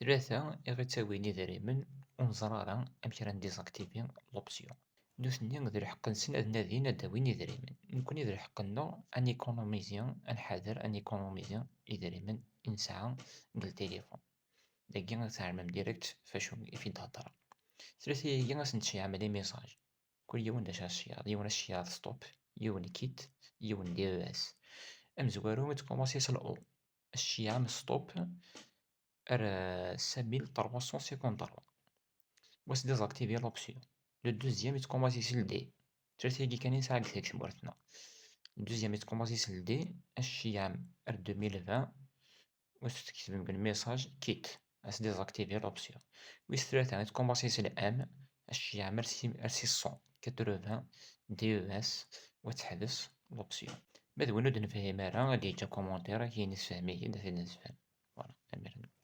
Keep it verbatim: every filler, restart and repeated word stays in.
Tlata i ɣ-ittawin idrimen, ur neẓri ara amek ara ndésactiver l'option. Nutni d lḥeqq-nsen ad nadin ad d-awin idrimen. Nekkni d lḥeqq-nneɣ ad néconomiser, ad nḥader ad néconomiser idrimen i nesɛa deg ltilifun. Dagi ad tɛelmem direct f acu i d-hedreɣ. Tlata-agi ad sen-tceyyɛem les messages. Kul yiwen d acu ara tceyyɛeḍ, yiwen ad tceyyɛeḍ stop, yiwen quitte, yiwen D E S. Amezwaru ad tkumaṣi s le O. Ad tceyyɛem stop ar cinq mille trois cent cinquante-trois. Wa ad désactiver l'option. Le deuxième ad tkumaṣi s le D. Tlata-agi kan i nesɛa deg tmurt-nneɣ. Le deuxième ad tkumaṣi s le D, ad tceyyɛem ar deux mille vingt, wa ad tketbem deg le message quitte, ad désactiver l'option. Wis tlata ad tkumaṣi s le M, ad tceyyɛem ar six cent quatre-vingts D E S, wa ad teḥbes l'option. Ma d win ur d-nefhim ara, ad d-yeǧǧ commentaire, ad k-yini sefhem-iyi-d, ad t-id-nesfhem. Voilà, tanemmirt.